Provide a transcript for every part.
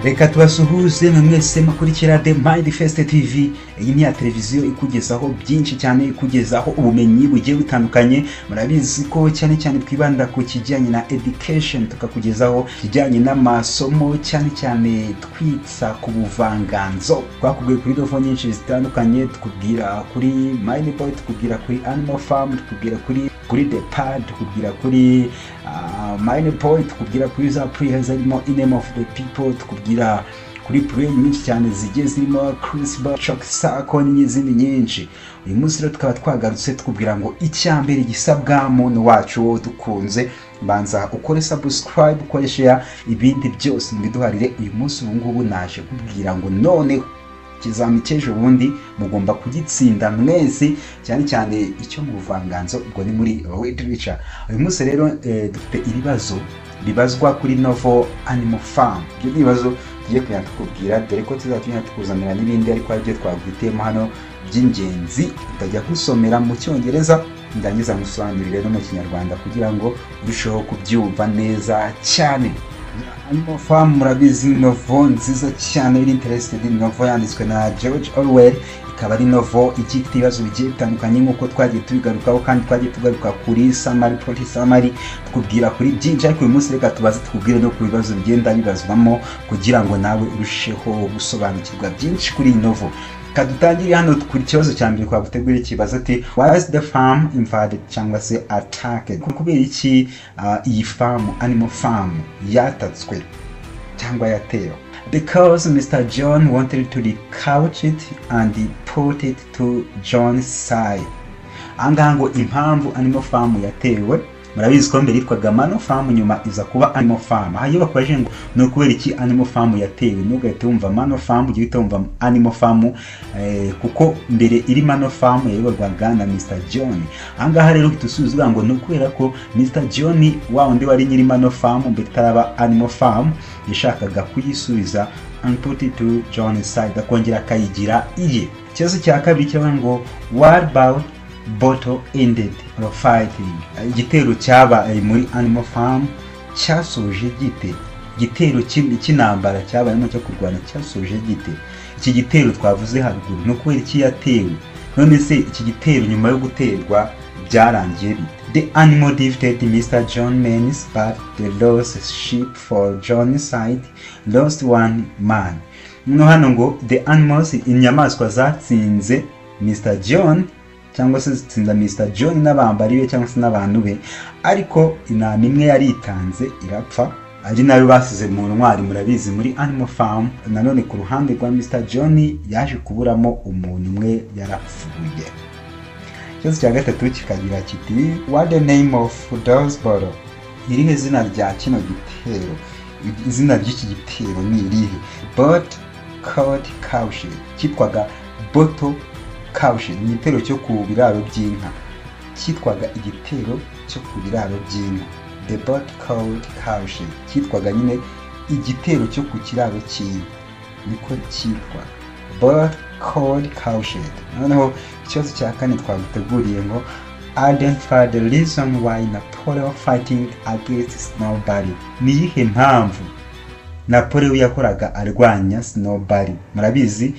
Reka tubasuhuze mwe mwese mukurikira The Mind Fest TV. Iyi ni ya televiziyo ikugezaho byinshi cyane, ikugezaho ubumenyi bugiye butandukanye. Murabizi ko cyane cyane twibanda ku kijyanye na education, tukakugezaho kijyanye n'amasomo, cyane cyane twitsa ku buvanganzo. Twakubwiye kuri novel nyinshi zitandukanye, tukubwira kuri Mine Boy, tukubwira kuri Animal Farm, tukubwira kuri The Pad, tukubwira kuri Mine Boy, tukubwira kuri za play zirimo In Name of the People, tukubwira kuri play nyinshi cyane zigiye zirimo Crucible, Chalk Circle n'izindi nyinshi. Uyu munsi rero tukaba twagarutse tukubwira ngo icyambere gisabwa, muntu wacu wowe dukunze, banza ukore subscribe, ukore share, ibindi byose mubiduharire. Uyu munsi ubu ngubu naje kubwira ngo none ikizami cy'ejo bundi mugomba kugitsinda mwese, cyane cyane icyo mu buvanganzo, ubwo ni muri literature. Uyu munsi rero dufite ibibazo bibazwa kuri novel Animal Farm. Ibyo ni ibibazo tugiye kugenda tukubwira, dore ko tuzajya tukuzanira n'ibindi, ariko aribyo twaguhitiyemo hano by'ingenzi. Ndajya nkusomera mu Cyongereza, ndangiza nkusobanurire no mu Kinyarwanda kugira ngo urusheho kubyumva neza cyane. Animal Farm, murabizi, novel nziza cyane iri interested, novel yanditswe na George Orwell, ikaba ari novel igiye ifite ibibazo bigiye bitandukanye nk'uko twagiye tubigarukaho, kandi twagiye tugaruka kuri summary, plot summary, tukubwira kuri byinshi. Ariko uyu munsi reka tubaze tukubwire no ku bibazo bigenda bibazwamo kugira ngo nawe urusheho gusobanukirwa byinshi kuri iyi novel. Kadutangire hano kuri kibazo cya mbere twaguteguriye, kibaza ati: "Why is the farm invaded?" cyangwa se attacked? Kubera iki iyi farm, Animal Farm, yatatswe cyangwa yatewe? Because Mr. John wanted to recouch it and put it to John's side. Ahangaha ngo impamvu Animal Farm yatewe, murabizi ko mbere yitwaga Manor Farm, nyuma iza kuba Animal Farm. Aha iyo bakubajije ngo ni ukubera iki Animal Farm yatewe, ntugahite wumva Manor Farm, ujye uhita wumva Animal Farm, kuko mbere iri Manor Farm yayoborwaga na Mr John. Ahangaha rero uhita usubiza uvuga ngo ni ukubera ko Mr John, wa wundi wari nyiri Manor Farm mbere itaraba Animal Farm, yashakaga kuyisubiza and put it to John's side, akongera akayigira iye. Ikibazo cya kabiri kivuga ngo: "What about battle ended or fighting?" Igitero cyabaye muri Animal Farm cyasoje gite? Igitero cy'intambara cyabayemo cyo kurwana cyasoje gite? Iki gitero twavuze haruguru, ni ukubera iki yatewe? None se iki gitero nyuma yo guterwa byarangiye bite? The animal defeated Mr. John men, but they lost sheep for John's side lost one man. No hano ngo the animals, inyamaswa zatsinze Mr. John cyangwa se zitsinda Mr. John n'abambari be cyangwa se n'abantu be, ariko intama imwe yaritanze irapfa, ari nayo basize mu ntwari, murabizi muri Animal Farm. Nanone ku ruhande rwa Mr. John yaje kuburamo umuntu umwe, yarapfuye. Ikibazo cya gatatu kikagira kiti: "What the name of those battle?" Irihe zina rya kino gitero? Izina ry'iki gitero ni irihe? Battle Called Cowshed. Cyitwaga Battle Cowshed, ni igitero cyo ku biraro by'inka, cyitwaga igitero cyo ku biraro by'inka, the Battle Called Cowshed. Cyitwaga nyine igitero cyo ku kiraro cy'inka, niko cyitwaga, Battle Called Cowshed. Noneho ikibazo cya kane twaguteguriye ngo: "Identify the reason why Napoleon fighting against Snowball." Ni iyihe mpamvu Napoleon yakoraga arwanya Snowball? Murabizi,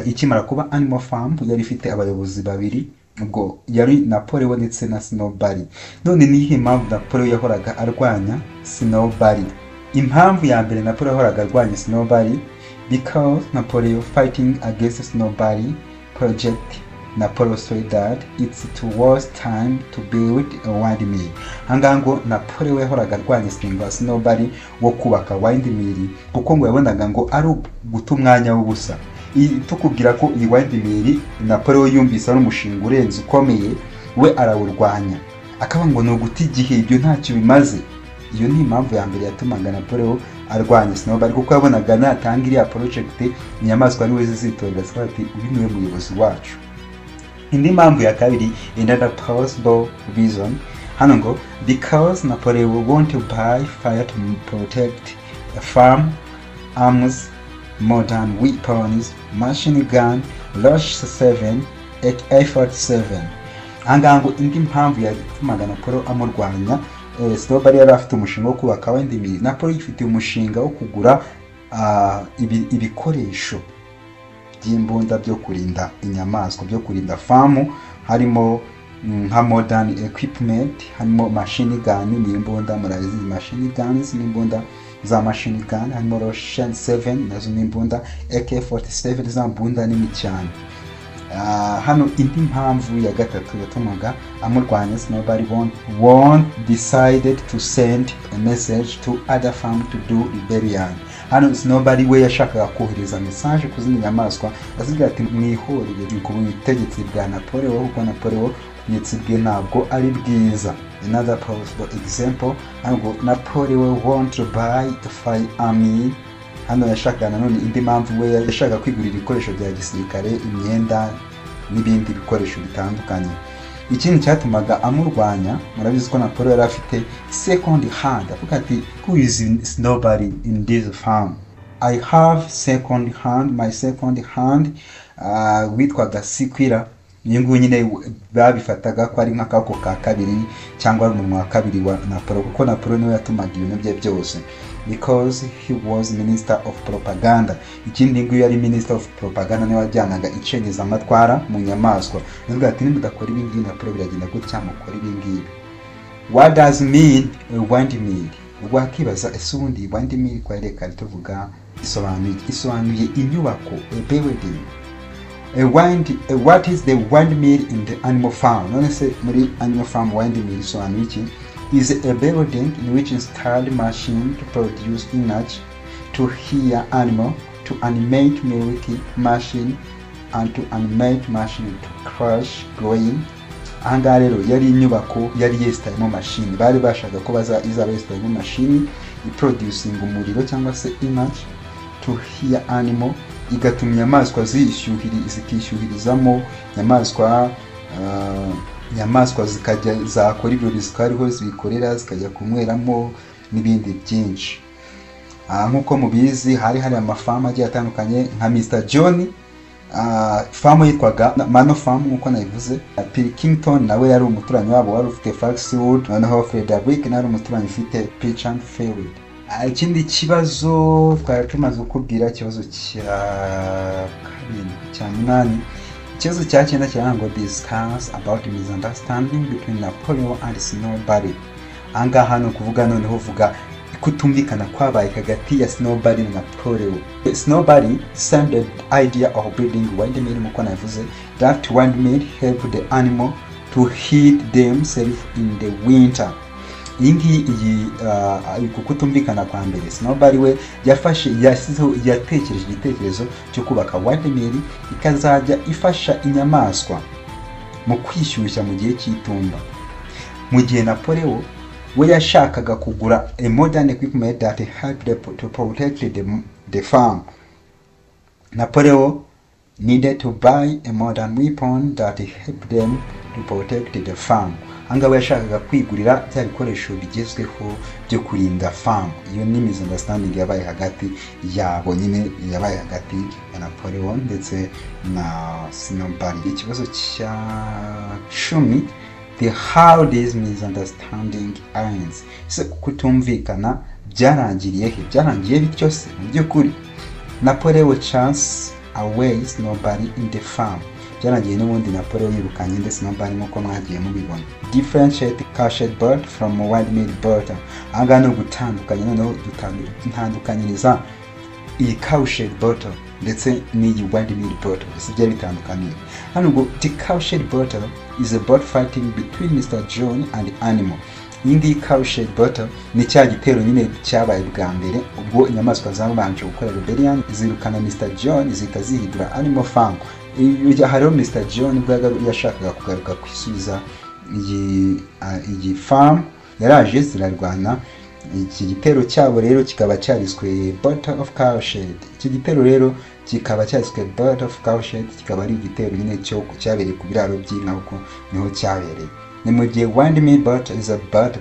ikimara kuba Animal Farm yari ifite abayobozi babiri, ubwo yari Napoleon ndetse na Snowball. None ni iyihe mpamvu Napoleon yahoraga arwanya Snowball? Impamvu ya mbere Napoleon yahoraga arwanya Snowball: because Napoleon fighting against Snowball project, Napoleon said that it's to waste time to build a windmill. Ahangaha ngo Napoleon yahoraga arwanya Snowball wo kubaka windmill, kuko ngo yabonaga ngo ari uguta umwanya w'ubusa. Tukubwira ko iyi windmill Napoleon yumvise ari umushinga urenze ukomeye, we arawurwanya, akaba ngo ni uguta igihe, ibyo ntacyo bimaze. Iyo ni impamvu ya mbere yatumaga Napoleon arwanya Snowball, kuko yabonaga natanga iriya project inyamaswa niwe zizitorera, zikavuga ati: "Uyu niwe muyobozi wacu." Indi mpamvu ya kabiri, another possible reason hano ngo: because Napoleon want to buy fire to protect a farm, arms, modern weapons, machine gun, Rush 7, AK-47. Ahangaha ngo indi mpamvu yatumaga Napoleon amurwanya, Snowball yari afite umushinga wo kubaka windmill, Napoleon yifitiye umushinga wo kugura ibikoresho by'imbunda byo kurinda inyamaswa, byo kurinda farm, harimo nka modern equipment, harimo machine gun, ni imbunda murabizi, machine guns ni imbunda za machine gun, harimo Roshan 7 nazo ni imbunda, AK47 za mbunda nini cyane. Hano indi mpamvu ya gatatu yatumaga amurwanya, Snowball won decided to send a message to other farm to do rebellion. Hano Snowball we yashakaga kohereza message ku zindi nyamaswa, azibwira ati mwihorere ku butegetsi bwa Napoleon, kuko Napoleon ubutegetsi bwe ntabwo ari bwiza. Another possible example, hano Napoleon want to buy a firearm. Hano yashakaga nanone indi mpamvu, we yashakaga kwigurira ibikoresho bya gisirikare, imyenda n'ibindi bikoresho bitandukanye. Ikindi cyatumaga amurwanya, murabizi ko Napoleon yari afite second hand, avuga ati who is Snowball in this farm? I have second hand, my second hand witwaga Squealer. Uyu nguyu nyine babifataga ko ari nk'akaboko ka kabiri cyangwa ari umunwa wa kabiri wa Napoleon, kuko Napoleon niwe yatumaga ibintu bye byose, because he was minister of propaganda. Ikindi, nguyu yari minister of propaganda, niwe wajyanaga icengezamatwara mu nyamaswa, avuga ati nimudakora ibi ngibi Napoleon biragenda gutya, mukora ibi ngibi. What does mean a windmill? Wakibaza ese ubundi windmill kwa reka tuvuga isobanuye inyubako, a building, a wind. What is the windmill in the animal farm? None se muri animal farm windmill isobanuye iki? Is a building in which installed machine to produce energy, to hear animal, to animate milk machine and to animate machine to crush grain. Ahangaha rero yari inyubako yari yesitayemo mashini, bari bashaka ko baza izaba yesitayemo mashini iproducing umuriro cyangwa se energy, to hear animal, igatuma inyamaswa zikishyuhirizamo, inyamaswa zikajya zakora ibirori zikaba zibikorera, zikajya kunyweramo n'ibindi byinshi. Nk'uko mubizi hari amafamu agiye atandukanye nka Mr John, famu yitwaga Manor Farm nk'uko nabivuze. Pilkington nawe yari umuturanyi wabo wari ufite Foxwood, noneho Frederick nawe ari umuturanyi ufite Peachand Field. Ikindi kibazo twari tumaze kukubwira, ikibazo cya karindwi, cya munani, ikibazo cya cyenda kiravuga ngo discuss about misunderstanding between Napoleon and Snowball. Ahangaha ni ukuvuga noneho uvuga kutumvikana kwabaye hagati ya Snowball na Napoleon. Snowball sent the idea of building windmill, nk'uko nabivuze, that windmill help the animal to heat themselves in the winter. Iyi ngiyi, iyi kutumvikana kwa mbere, Snowball we yafashe, yashyizeho, yatekereje igitekerezo cyo kubaka windmill ikazajya ifasha inyamaswa mu kwishyushya mu gihe cy'itumba, mu gihe Napoleon we yashakaga kugura a modern equipment that helped to protect the farm. Napoleon needed to buy a modern weapon that helped them to protect the farm. Ahangaha yashakaga kwigurira bya bikoresho bigezweho byo kurinda farm. Iyo ni misunderstanding yabaye hagati yabo nyine, yabaye hagati ya Napoleon ndetse na Snowball. Ikibazo cya 10, the how this misunderstanding ends. Se kutumvikana byarangiriye he? Byarangiye bityo se mu by'ukuri? Napoleon chase away Snowball in the farm. Byarangiye n'ubundi Napoleon yirukanye ndetse Snowball nk'uko mwagiye mubibona. Differentiate cowshed battle from windmill battle. Ahangaha ni ugutandukanya, noneho dutandukanyiriza iyi cowshed battle ndetse n'iyi windmill battle, ese byari bitandukaniye hano? Ngo the cowshed battle is about fighting between Mr John and animal. Iyi ngiyi cowshed battle ni cya gitero nyine cyabaye bwa mbere ubwo inyamaswa zabanje gukora rebellion, zirukana Mr John, zihita zihindura animal farm. Hariho Mr John ubwo yashakaga kugaruka kwisubiza iyi farm, yaraje zirarwana. Iki gitero cyabo rero kikaba cyariswe Battle of Cowshed. Iki gitero rero kikaba cyariswe Battle of Cowshed, kikaba ari igitero nyine cyo cyabereye ku biraro by'inka, kuko niho cyabereye. Ni mu gihe windmill battle is about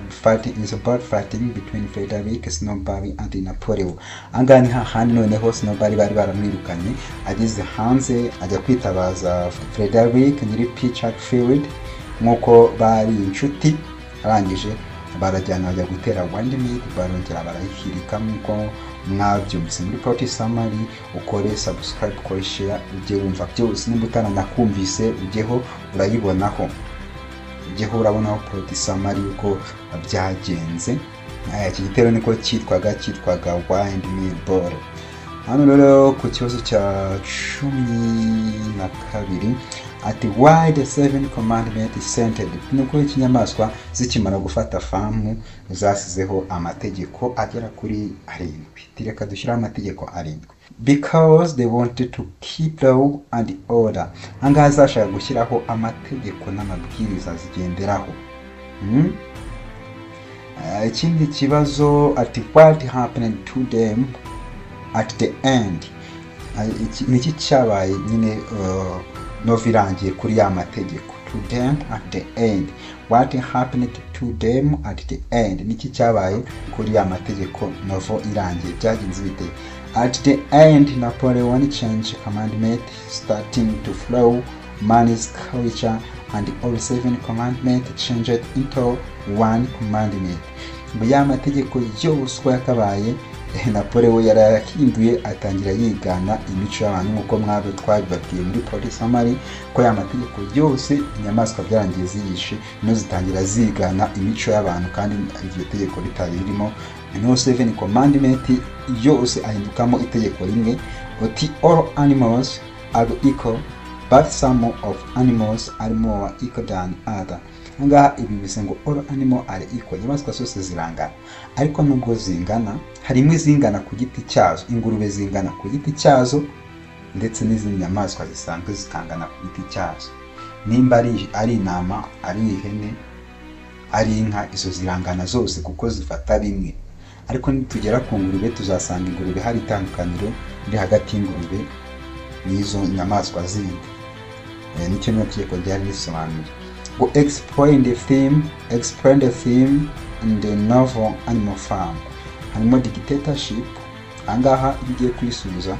fighting between Frederick Snowball and Napoleon. Ahangaha ni hahandi noneho Snowball bari baramwirukanye, ageze hanze ajya kwitabaza Frederick nyiri Peachard Field nk'uko bari inshuti, arangije barajyana bajya gutera windmill, barongera barayihirika nk'uko Mwabyumvise muri plot summary. Ukore subscribe, ukore share, ujye wumva byose. Nimba utaranakumvise, ujyeho urayibonaho, ujyeho urabonaho plot summary uko byagenze. Iki gitero niko cyitwaga Windmill Ball. Hano rero ku kibazo cya 12, ati: "Why the seven commandment centered?" Nuko inyamaswa zikimara gufata farm zasizeho amategeko agera kuri arindwi. Reka dushyiraho amategeko arindwi. Because they wanted to keep law and order. Ahangaha zashaka gushyiraho amategeko n'amabwiriza zigenderaho. Ikindi kibazo ati: "What happened to them at the end?" Niki cyabaye nyine novel irangiye kuri ya mategeko? To them at the end, what happened to them at the end? Niki cyabaye kuri ya mategeko novel irangiye? Byagenze bite? At the end, Napoleon changed commandment, starting to follow man's culture, and all seven commandment changed into one commandment. Ngo ya mategeko yose uko yakabaye, Napoleon yarayahinduye, atangira yigana imico y'abantu, nk'uko mwabe twabibabwiye muri plot summary ko ya mategeko yose inyamaswa byarangiye ziyishe, no zitangira zigana imico y'abantu, kandi iryo tegeko ritari ririmo. No seven commandment yose ahindukamo itegeko rimwe, uti: "All animals are equal, but some of animals are more equal than other." Ahangaha ibi bivuze ngo all animal are equal, inyamaswa zose zirangana, ariko nubwo zingana harimo izingana ku giti cyazo. Ingurube zingana ku giti cyazo, ndetse n'izindi nyamaswa zisanzwe zikangana ku giti cyazo. Nimba ari intama, ari ihene, ari inka, izo zirangana zose kuko zifata bimwe. Ariko nitugera ku ngurube, tuzasanga ingurube hari itandukaniro riri hagati y'ingurube n'izo nyamaswa zindi. Nicyo niyo tegeko ryari risobanuye. Ngo explain the theme in the novel Animal Farm. Harimo dictatorship. Ahangaha iyo ugiye kuyisubiza,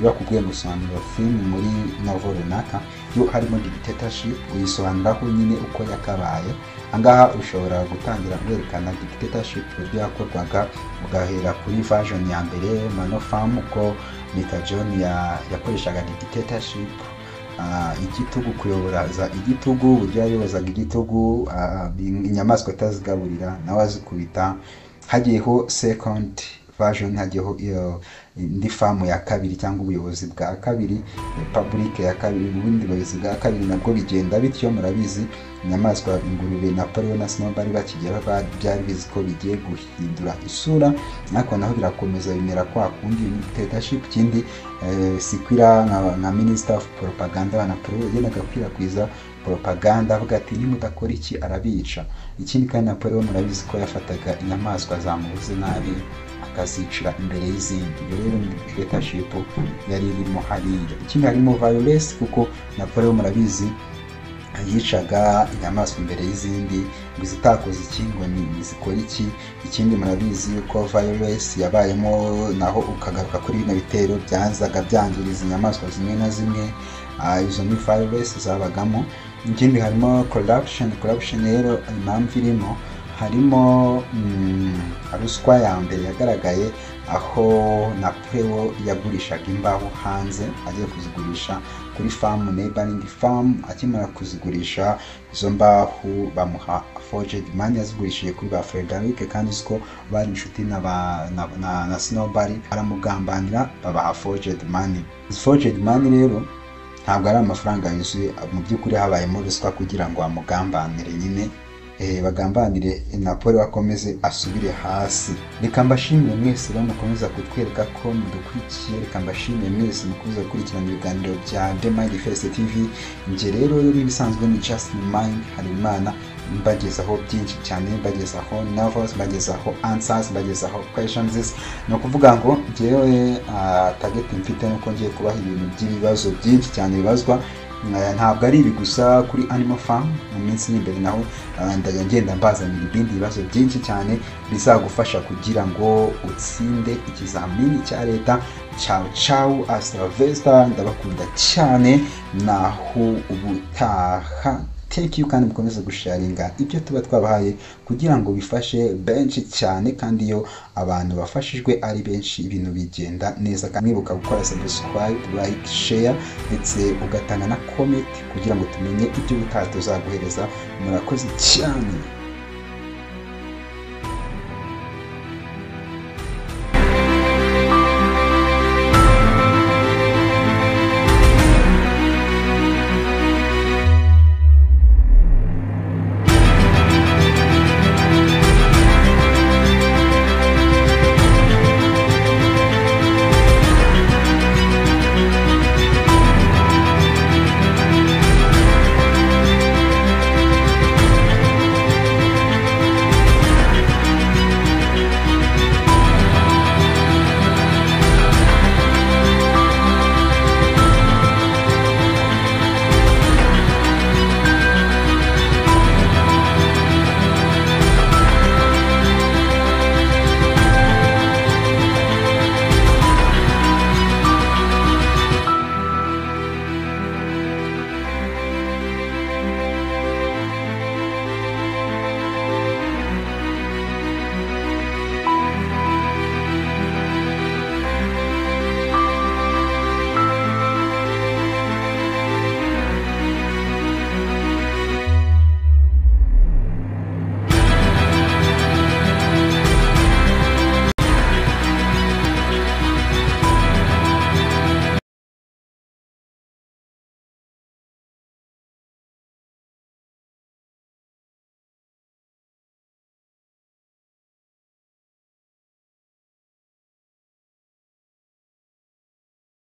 bakubwiye ngo sobanura theme muri novel runaka, iyo harimo dictatorship uyisobanuraho nyine uko yakabaye. Ahangaha ushobora gutangira werekana dictatorship uburyo yakorwaga, ugahera kuri version ya mbere, Manor Farm, uko Mr John yakoreshaga dictatorship, igitugu, kuyoboza igitugu, uburyo yayobozaga igitugu, inyamaswa atazigaburira nawe azikubita. Hagiyeho second version, hagiyeho iyo indi farm ya kabiri cyangwa ubuyobozi bwa kabiri, republic ya kabiri. Ubundi buyobozi bwa kabiri nabwo bigenda bityo. Murabizi, inyamaswa ingurube, Napoleon na Snow bari bakigera, byari bizi ko bigiye guhindura isura, ariko naho birakomeza bimera kwa kundi, dictatorship. Ikindi, Squealer nka minister of propaganda wa Napoleon yagendaga akwirakwiza propaganda avuga ati nimudakora iki arabica. Ikindi kandi, Napoleon murabizi ko yafataga inyamaswa zamubuze nabi akazicira imbere y'izindi. Iyo rero ni dictatorship yari irimo hariya. Ikindi harimo violence, kuko Napoleon murabizi yicaga inyamaswa imbere y'izindi, ngo izitakoze iki ngo ni zikora iki. Ikindi murabizi yuko violence yabayemo, naho ukagaruka kuri bino bitero byazaga byangiriza inyamaswa zimwe na zimwe. Izo ni violence zabagamo. Ikindi harimo corruption. Corruption rero impamvu irimo, harimo ruswa ya mbere yagaragaye aho Napoleon yagurishaga imbaho hanze, agiye kuzigurisha kuri farm, neighboring farm. Akimara kuzigurisha izo mbaho, bamuha forged money. Yazigurishije kuri ba Frederick, kandi uziko bari inshuti na Snowball, aramugambanira babaha forged money. Forged money rero ntabwo ari amafaranga yuzuye. Mu by'ukuri habayemo ruswa kugira ngo amugambanire nyine, bagambanire Napoleon akomeze asubire hasi. Reka mbashimire mwese rero mukomeza kutwereka ko mudukurikiye. Reka mbashimire mwese mukomeza gukurikirana ibiganiro bya The Mind First TV. Njye rero nk'ibisanzwe ni Justin Mind Harimana, mbagezaho byinshi cyane, mbagezaho novels, mbagezaho answers, mbagezaho questions. Ni ukuvuga ngo njyewe target mfite nuko ngiye kubaha ibintu by'ibibazo byinshi cyane bibazwa. Ntabwo ari ibi gusa kuri Animal Farm. Mu minsi iri imbere naho ndajya ngenda mbazanira ibindi bibazo byinshi cyane bizagufasha kugira ngo utsinde ikizamini cya leta. Ciao ciao, hasta la vista, ndabakunda cyane, naho ubutaha. Thank you, kandi mukomeze gusharinga ibyo tuba twabahaye kugira ngo bifashe benshi cyane. Kandi iyo abantu bafashijwe ari benshi, ibintu bigenda neza. Kandi mwibuka gukora subscribe, like, share, ndetse ugatanga na comment kugira ngo tumenye ibyo ubutaha tuzaguhereza. Murakoze cyane.